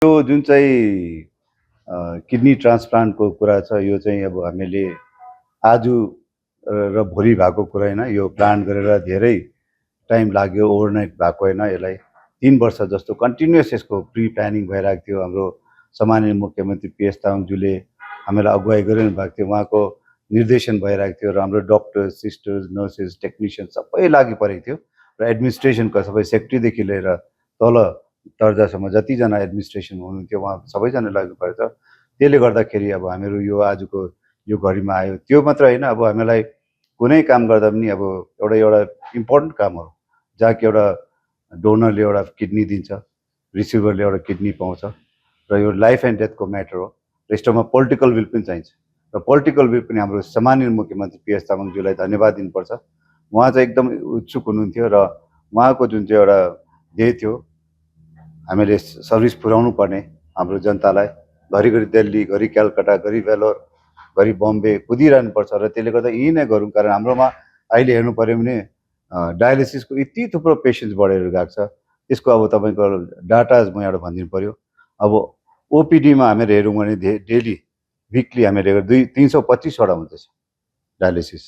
यो जुन चाहिँ किडनी ट्रान्सप्लान्टको कुरा छ, यो चाहिँ अब हामीले आज र भोलि भएको कुरा होइन। यो प्लान गरेर धेरै टाइम लाग्यो, ओभरनाइट भएको होइन। यसलाई 3 वर्ष जस्तो कन्टिन्युस यसको प्री प्लानिङ भइरहेको थियो। हाम्रो सम्माननीय मुख्यमन्त्री PS तामाङज्यूले हामीलाई अगुवाई गरिरहनु भएको थियो। उहाँको निर्देशन भइरहेको थियो र हाम्रो डक्टर्स, सिस्टर्स, नर्सेस, टेक्निसियन सबै लागि परेको थियो र एडमिनिस्ट्रेसनका सबै सेक्रेटरीदेखि लिएर तल दर्जासम्म जतिजना एडमिनिस्ट्रेसन हुनुहुन्थ्यो उहाँ सबैजना लाग्नु परेछ। त्यसले गर्दाखेरि अब हामीहरू यो आजको यो घडीमा आयो। त्यो मात्र होइन, अब हामीलाई कुनै काम गर्दा पनि अब एउटा इम्पोर्टेन्ट काम हो, जहाँ कि एउटा डोनरले एउटा किडनी दिन्छ, रिसिभरले एउटा किडनी पाउँछ र यो लाइफ एन्ड डेथको म्याटर हो। र यस्तोमा पोलिटिकल विल पनि चाहिन्छ र पोलिटिकल विल पनि हाम्रो सम्माननीय मुख्यमन्त्री PS तामाङज्यूलाई धन्यवाद दिनुपर्छ। उहाँ चाहिँ एकदम उत्सुक हुनुहुन्थ्यो र उहाँको जुन चाहिँ एउटा ध्येय थियो, हामीले सर्भिस पुर्याउनु पर्ने हाम्रो जनतालाई, घरिघरि दिल्ली, घरि कलकत्ता, घरि बेलोर, घरि बम्बे कुदिरहनुपर्छ र त्यसले गर्दा यही नै गरौँ। कारण हाम्रोमा अहिले हेर्नु पऱ्यो भने डायलिसिसको यति थुप्रो पेसेन्ट्स बढेर गएको छ। त्यसको अब तपाईँको डाटा म एउटा भनिदिनु पऱ्यो। अब ओपिडीमा हामीले हेऱ्यौँ भने डेली विकली हामीले 325वटा हुँदैछ डायलिसिस,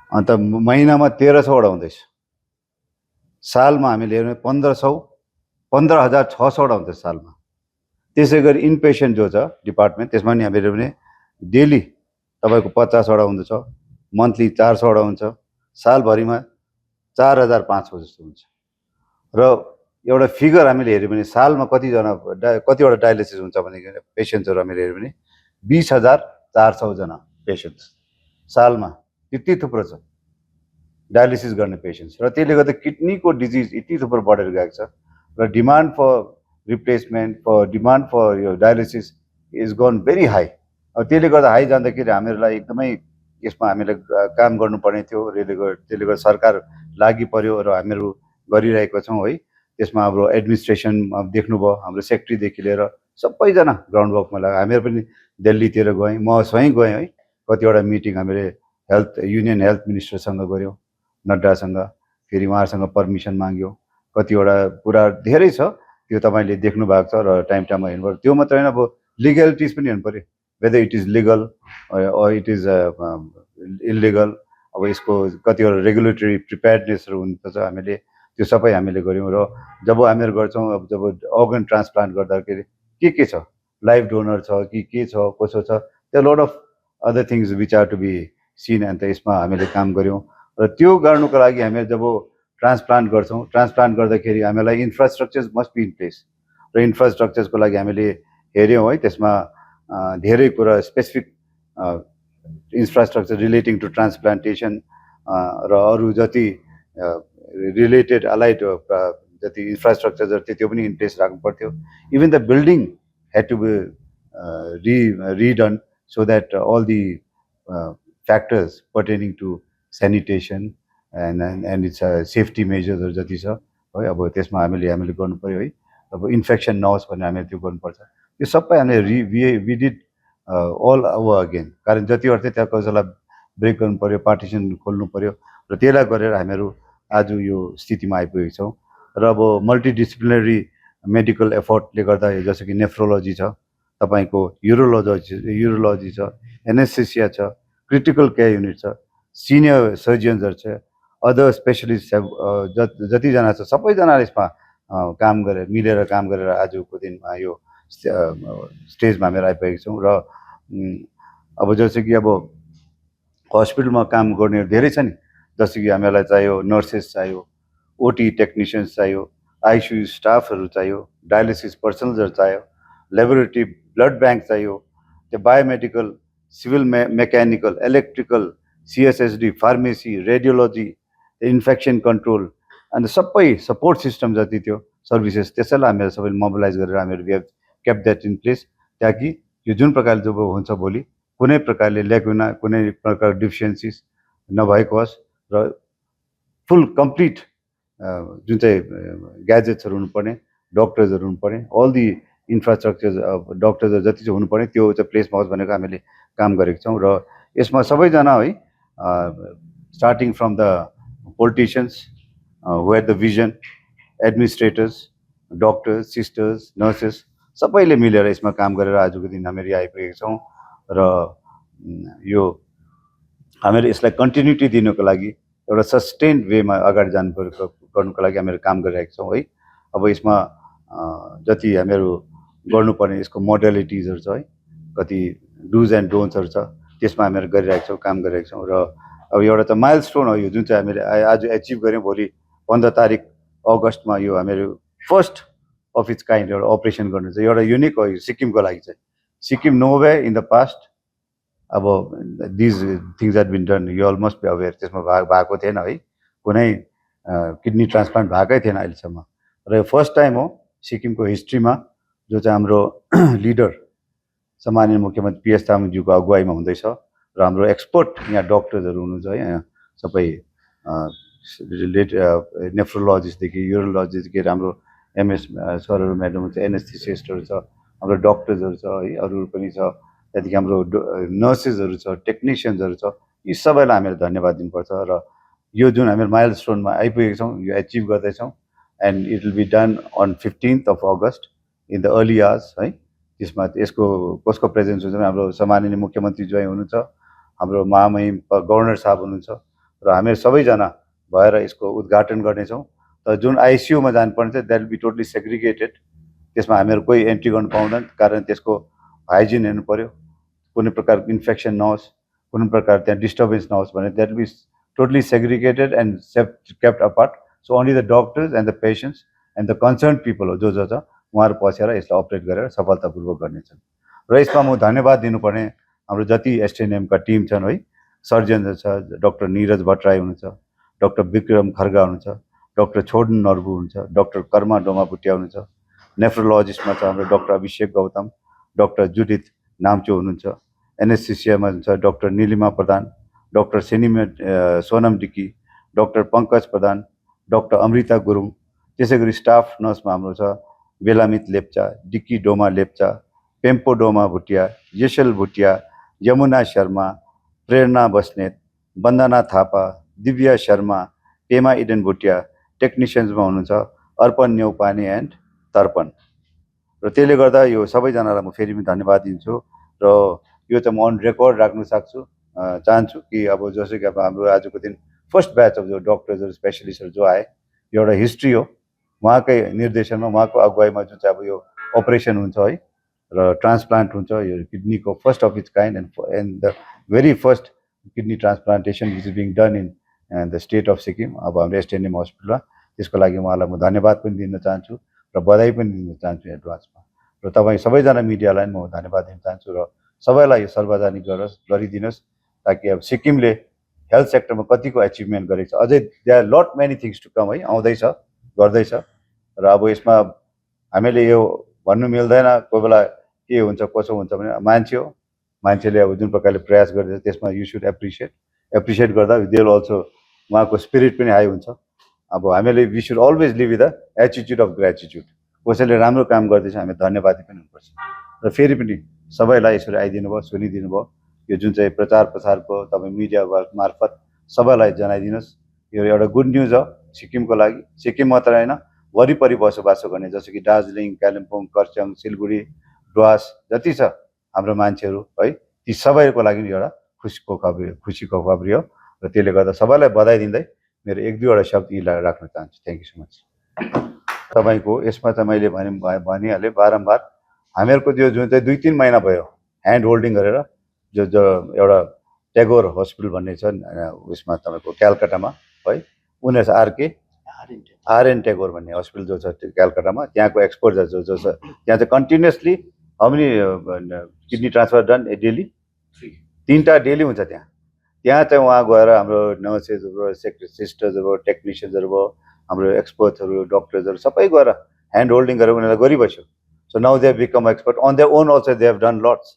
अन्त महिनामा 1300वटा हुँदैछ। सालमा हामीले हेऱ्यौँ 15,600वटा हुन्छ सालमा। त्यसै गरी इनपेसेन्ट जो छ डिपार्टमेन्ट, त्यसमा नि हामीले भने डेली तपाईँको 50वटा हुँदछ, मन्थली 400वटा हुन्छ, सालभरिमा 4,500 जस्तो हुन्छ। र एउटा फिगर हामीले हेऱ्यौँ भने सालमा कतिवटा डायलिसिस हुन्छ भने पेसेन्ट्सहरू हामीले हेऱ्यौँ भने 20,400जना पेसेन्ट्स सालमा, त्यति थुप्रो छ डायलिसिस गर्ने पेसेन्ट्स। र त्यसले गर्दा किडनीको डिजिज यति थुप्रो बढेर गएको छ र demand for replacement, demand for यो dialysis is gone very high. अब त्यसले गर्दा हाई जाँदाखेरि हामीहरूलाई एकदमै यसमा हामीले काम गर्नुपर्ने थियो। त्यसले गर्दा सरकार लागि पर्यो र हामीहरू गरिरहेको छौँ है। त्यसमा हाम्रो एडमिनिस्ट्रेसन देख्नुभयो, हाम्रो सेक्रेटरीदेखि लिएर सबैजना ग्राउन्ड वर्कमा लाग्यो। हामीहरू पनि दिल्लीतिर गयौँ, म स्वयं गएँ है। कतिवटा मिटिङ हामीले युनियन हेल्थ मिनिस्टरसँग गऱ्यौँ, नड्डासँग, फेरि उहाँहरूसँग पर्मिसन माग्यो। कतिवटा कुरा धेरै छ, त्यो तपाईँले देख्नु भएको छ र टाइममा हेर्नु पऱ्यो। त्यो मात्रै होइन, अब लिगलिटिज पनि हेर्नु पऱ्यो, whether it is legal or it is illegal. अब यसको कतिवटा रेगुलेटरी प्रिपेयर्डनेसहरू हुनुपर्छ, हामीले त्यो सबै हामीले गऱ्यौँ। र जब हामीहरू गर्छौँ, अब जब अर्गन ट्रान्सप्लान्ट गर्दाखेरि के छ, लाइफ डोनर छ कि के छ, कसो छ, त्यो lot of other things which are to be seen. अन्त यसमा हामीले काम गऱ्यौँ र त्यो गर्नुको लागि हामी जब ट्रान्सप्लान्ट गर्छौँ, ट्रान्सप्लान्ट गर्दाखेरि हामीलाई infrastructure must be in place. र इन्फ्रास्ट्रक्चर्सको लागि हामीले हेऱ्यौँ है। त्यसमा धेरै कुरा specific infrastructure relating to transplantation र अरू जति रिलेटेड अलाइड जति इन्फ्रास्ट्रक्चर थियो त्यो पनि इन प्लेस राख्नु पर्थ्यो। Even the building had to be redone so that all the factors pertaining to sanitation and its safety measures जति छ है, अब त्यसमा हामीले गर्नु पर्यो है। अब इन्फेक्सन नहोस् भनेर हामीले त्यो गर्नुपर्छ। यो सबै हामीले we did all over again. कारण जतिवटा थियो त्यहाँ कसैलाई ब्रेक गर्नु पर्यो, पार्टिसन खोल्नु पर्यो र त्यसलाई गरेर हामीहरू आज यो स्थितिमा आइपुगेको छौँ। र अब मल्टिडिसिप्लिनरी मेडिकल एफर्टले गर्दा जस्तो कि नेफ्रोलोजी छ, तपाईँको युरोलोजी छ, एनेस्थेसिया छ, क्रिटिकल केयर युनिट छ, सिनियर सर्जन्सहरू छ, अदर स्पेसलिस्ट जतिजना छ सबैजनाले यसमा काम गरेर मिलेर काम गरेर आजको दिनमा यो स्टेजमा हामीहरू आइपुगेको छौँ। र अब जस्तो कि अब हस्पिटलमा काम गर्नेहरू धेरै छ नि, जस्तो कि हामीहरूलाई चाहियो नर्सेस चाहियो, ओटी टेक्निसियन्स चाहियो, आइसियु स्टाफहरू चाहियो, डायलिसिस पर्सनल्सहरू चाहियो, लेबोरेटरी ब्लड ब्याङ्क चाहियो, त्यो biomedical, civil mechanical, electrical, CSSD, pharmacy, radiology, infection control अन्त सबै सपोर्ट सिस्टम जति थियो सर्भिसेस, त्यसैलाई हामीहरू सबैले मोबिलाइज गरेर हामीहरू we have kept that in place, ताकि यो जुन प्रकारले जब हुन्छ भोलि कुनै प्रकारले ल्याकुना, कुनै प्रकारको डिफिसियन्सिस नभएको होस् र फुल कम्प्लिट जुन चाहिँ ग्याजेट्सहरू हुनुपर्ने, डक्टर्सहरू हुनुपर्ने, अल दि इन्फ्रास्ट्रक्चर डक्टर्सहरू जति चाहिँ हुनुपर्ने त्यो चाहिँ प्लेसमा होस् भनेर हामीले काम गरेको छौँ। र यसमा सबैजना है, starting from the politicians who head the vision, administrators, doctors, sisters, nurses, सबैले मिलेर यसमा काम गरेर आजको दिन हामीहरू यहाँ आइपुगेका छौँ र यो हामीहरू यसलाई कन्टिन्युटी दिनको लागि एउटा सस्टेन्ड वेमा अगाडि गर्नुको लागि हामीहरू काम गरिरहेका छौँ है। अब यसमा जति हामीहरू गर्नुपर्ने यसको मोडालिटिजहरू छ है, कति डुज एन्ड डोन्ट्सहरू छ, त्यसमा हामीहरू गरिरहेका छौँ, काम गरिरहेका छौँ। र अब एउटा त माइलस्टोन हो यो, जुन चाहिँ हामीले आज एचिभ गऱ्यौँ। भोलि 15 तारिक अगस्तमा यो हामीहरू फर्स्ट अफ इट्स काइन्ड एउटा अपरेसन गर्नु चाहिँ एउटा युनिक हो सिक्किमको लागि चाहिँ। Sikkim nowhere in the past अब these things had been done, you all must be aware, त्यसमा भएको थिएन है, कुनै किडनी ट्रान्सप्लान्ट भएकै थिएन अहिलेसम्म। र यो फर्स्ट टाइम हो सिक्किमको हिस्ट्रीमा जो चाहिँ हाम्रो लिडर सम्माननीय मुख्यमन्त्री PS तामाङज्यूको अगुवाईमा हुँदैछ र हाम्रो एक्सपर्ट यहाँ डक्टर्सहरू हुनुहुन्छ है, यहाँ सबै नेफ्रोलोजिस्टदेखि युरोलोजिस्टदेखि हाम्रो MS सरहरू म्याडम हुन्छ, एनेस्थेसिस्टहरू छ, हाम्रो डक्टर्सहरू छ है, अरू पनि छ, त्यहाँदेखि हाम्रो नर्सेसहरू छ, टेक्निसियन्सहरू छ, यी सबैलाई हामीहरू धन्यवाद दिनुपर्छ। र यो जुन हामीहरू माइलस्टोनमा आइपुगेका छौँ, यो एचिभ गर्दैछौँ and it will be done on 15th of August in the early hours है। त्यसमा यसको कसको प्रेजेन्स हुन्छ भने हाम्रो सम्माननीय मुख्यमन्त्री ज्वाइँ हुनुहुन्छ, हाम्रो महामहिम गभर्नर साहब हुनुहुन्छ र हामीहरू सबैजना भएर यसको उद्घाटन गर्नेछौँ। तर जुन आइसियुमा जानुपर्ने छ that will be totally segregated, त्यसमा हामीहरू कोही एन्ट्री गर्नु पाउँदैन, कारण त्यसको हाइजिन हेर्नु पऱ्यो, कुनै प्रकारको इन्फेक्सन नहोस्, कुनै प्रकार त्यहाँ डिस्टर्बेन्स नहोस् भने that will be totally segregated and kept apart. So only the doctors and the patients and the concern people हो जो छ उहाँहरू पसेर यसलाई अपरेट गरेर सफलतापूर्वक गर्नेछन्। र यसमा म धन्यवाद दिनुपर्ने हाम्रो जति STNMका टिम छन् है, सर्जनहरू छ, डाक्टर निरज भट्टराई हुनुहुन्छ, डाक्टर विक्रम खर्गा हुनुहुन्छ, डाक्टर छोडन नर्बु हुनुहुन्छ, डाक्टर कर्मा डोमा भुटिया हुनुहुन्छ, नेफ्रोलोजिस्टमा छ हाम्रो डाक्टर अभिषेक गौतम, डाक्टर जुडिथ नाम्चो हुनुहुन्छ, एनेस्थेसियामा छ डाक्टर निलिमा प्रधान, डाक्टर सोनम डिकी, डाक्टर पङ्कज प्रधान, डाक्टर अमृता गुरुङ, त्यसै गरी स्टाफ नर्समा हाम्रो छ बेलामित लेप्चा, डिक्की डोमा लेप्चा, पेम्पो डोमा भुटिया, यशल भुटिया, यमुना शर्मा, प्रेरणा बस्नेत, वन्दना थापा, दिव्या शर्मा, पेमा इडेन भुटिया, टेक्निसियन्समा हुनुहुन्छ अर्पण न्यौपाने एन्ड तर्पण। र त्यसले गर्दा यो सबैजनालाई म फेरि पनि धन्यवाद दिन्छु र यो चाहिँ म अन रेकर्ड राख्न चाहन्छु कि अब जस्तो कि अब हाम्रो आजको दिन फर्स्ट ब्याच अफ जो डक्टर्सहरू स्पेसलिस्टहरू जो आए, एउटा हिस्ट्री हो, उहाँकै निर्देशनमा उहाँको अगुवाईमा जुन चाहिँ अब यो अपरेसन हुन्छ है र ट्रान्सप्लान्ट हुन्छ, यो किडनीको first of its kind and the very first kidney transplantation which is being done in the state of Sikkim, अब हाम्रो STNM हस्पिटलमा। त्यसको लागि उहाँलाई म धन्यवाद पनि दिन चाहन्छु र बधाई पनि दिन चाहन्छु एडभान्समा। र तपाईँ सबैजना मिडियालाई म धन्यवाद दिन चाहन्छु र सबैलाई यो सार्वजनिक गरिदिनुहोस् ताकि अब सिक्किमले हेल्थ सेक्टरमा कतिको एचिभमेन्ट गरेको छ, अझै they are lot many things to come है, आउँदैछ, गर्दैछ। र अब यसमा हामीले यो भन्नु मिल्दैन कोही बेला के हुन्छ कसो हुन्छ भने मान्छे हो, मान्छेले अब जुन प्रकारले प्रयास गर्दैछ त्यसमा यु सुड एप्रिसिएट गर्दा दे विल अल्सो, उहाँको स्पिरिट पनि हाई हुन्छ। अब हामीले we should always live with the attitude of gratitude, कसैले राम्रो काम गर्दैछ हामी धन्यवादी पनि हुनुपर्छ। र फेरि पनि सबैलाई यसरी आइदिनु भयो, सुनिदिनु भयो, यो जुन चाहिँ प्रचार प्रसारको तपाईँ मिडिया मार्फत सबैलाई जनाइदिनुहोस्। यो एउटा गुड न्युज हो सिक्किमको लागि, सिक्किम मात्र होइन वरिपरि बसोबासो गर्ने जस्तो कि दार्जिलिङ, कालिम्पोङ, खरसाङ, सिलगढी, डुवास जति छ हाम्रो मान्छेहरू है, ती सबैको लागि एउटा खुसीको खबरी हो। र त्यसले गर्दा सबैलाई बधाई दिँदै मेरो 1-2 शब्द यी राख्न चाहन्छु। Thank you so much. तपाईँको यसमा चाहिँ मैले भनिहालेँ बारम्बार, हामीहरूको त्यो जुन चाहिँ 2-3 महिना भयो ह्यान्ड होल्डिङ गरेर जो एउटा टेगोर हस्पिटल भन्ने छ उसमा तपाईँको क्यालकाटामा है, उनीहरू छ आरएन टेगोर भन्ने हस्पिटल जो छ क्यालकाटामा, त्यहाँको एक्सपर्ट जो छ त्यहाँ चाहिँ continuously how many kidney transfer done daily, 3टा डेली हुन्छ त्यहाँ चाहिँ उहाँ गएर हाम्रो नर्सेसहरू, सिस्टर्सहरू, टेक्निसियन्सहरू भयो, हाम्रो एक्सपर्ट्सहरू, डक्टर्सहरू सबै गएर ह्यान्ड होल्डिङ गरेर उनीहरूलाई गरिबस्यो। So now they have become expert on their own also, they have done lots.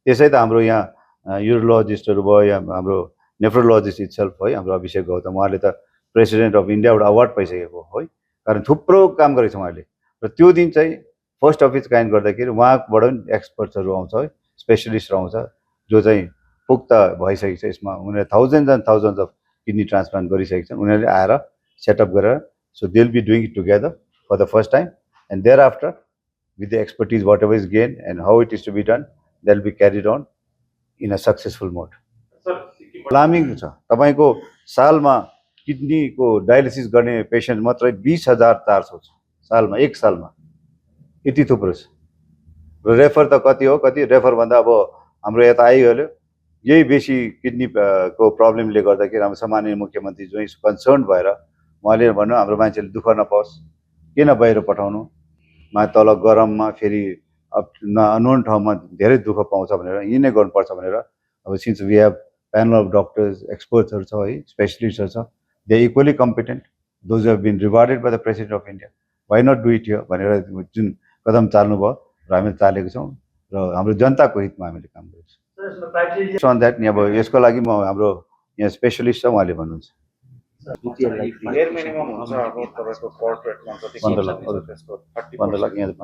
त्यसै त हाम्रो यहाँ युरोलोजिस्टहरू भयो, या हाम्रो नेफ्रोलोजिस्ट इटसेल्फ है, हाम्रो अभिषेक गौतम, उहाँले त प्रेसिडेन्ट अफ इन्डिया एउटा अवार्ड पाइसकेको है, कारण थुप्रो काम गरेको छ उहाँले। र त्यो दिन चाहिँ फर्स्ट अफ इट्स काइन्ड गर्दाखेरि उहाँबाट पनि एक्सपर्ट्सहरू आउँछ है, स्पेसलिस्टहरू आउँछ जो चाहिँ पुख्ता भइसकेको छ यसमा, उनीहरूले thousands and thousands of kidney transplant गरिसकेको छन्, उनीहरूले आएर सेटअप गरेर। So they will be doing it together for the first time and thereafter with the expertise, whatever is gained and how it is to be done, that will be carried on in a successful mode. Alarming छ तपाईको सालमा किडनीको dialysis गर्ने patient मात्रै 20,400 छ सालमा, एक सालमा यति थुप्रो छ। र रेफर त कति हो, कति रेफर भन्दा अब हाम्रो यता आइहाल्यो, यही बेसी किडनी को प्रब्लमले गर्दाखेरि हाम्रो सामान्य मुख्यमन्त्री जो कन्सर्न भएर उहाँले भन्नु हाम्रो मान्छेले दुःख नपाओस्, किन बाहिर पठाउनु, मा तल गरममा फेरि अननोन ठाउँमा धेरै दुःख पाउँछ भनेर यही नै गर्नुपर्छ भनेर अब since we have panel of doctors, experts छ है, specialists छ, they are equally competent, those who have been rewarded by the President of India, why not do it here भनेर जुन कदम चाल्नु भयो र हामीले चालेको छौँ र हाम्रो जनताको हितमा हामीले काम गर्छौँ। on that नि अब यसको लागि म हाम्रो यहाँ स्पेशलिस्ट छ उहाँले भन्नुहुन्छ। एयर मिनिमम हुन्छ अब तपाईको कर्पोरेटमा जति 15 लाख त्यसको 15 लाख यहाँ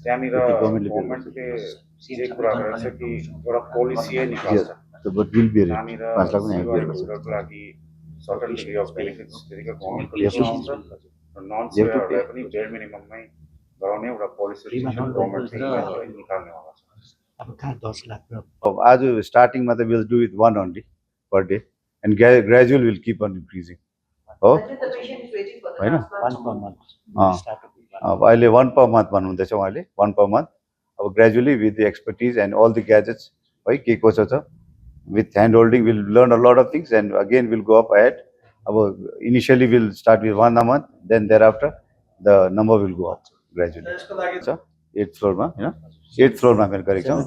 त्यहाँनिर गभर्नमेन्टले जे कुरा गर्छ कि एउटा पोलिसी निकाल्छ but will be त्यहाँनिर 5 लाख पनि हामी को लागि सर्टेन डिग्री अफ बेनिफिट्स त्यसको गभर्नमेन्टले आउँछ र नन सेयरहरुलाई पनि एयर मिनिमममै गराउने एउटा पोलिसी गभर्नमेन्टले निकाल्ने होला छ। अब कहाँ 10 लाख र आज स्टार्टिङमा त will do with one only per day and gradual will keep on increasing. हो हैन, 1 per month. अब अहिले 1 per month भन्नुहुँदैछ उहाँले, 1 per month। अब gradually with the expertise and all the gadgets है के कसो छ with hand holding we'll learn a lot of things and again we'll go up ahead. Initially we'll start with 1 a month, then thereafter the number will go up gradually. 8th floor ma, you know, 8th floor ma हामी गरेको छौँ,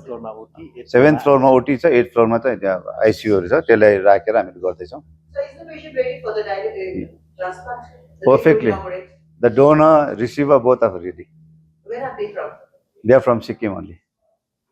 7th floor ma OT छ, 8th floor ma चाहिँ त्यहाँ ICU हरु छ, त्यसलाई राखेर हामीले गर्दै छौँ। So is the patient ready for the transplant? Perfectly. The donor, receiver both are ready. Where are they from? They are from Sikkim only.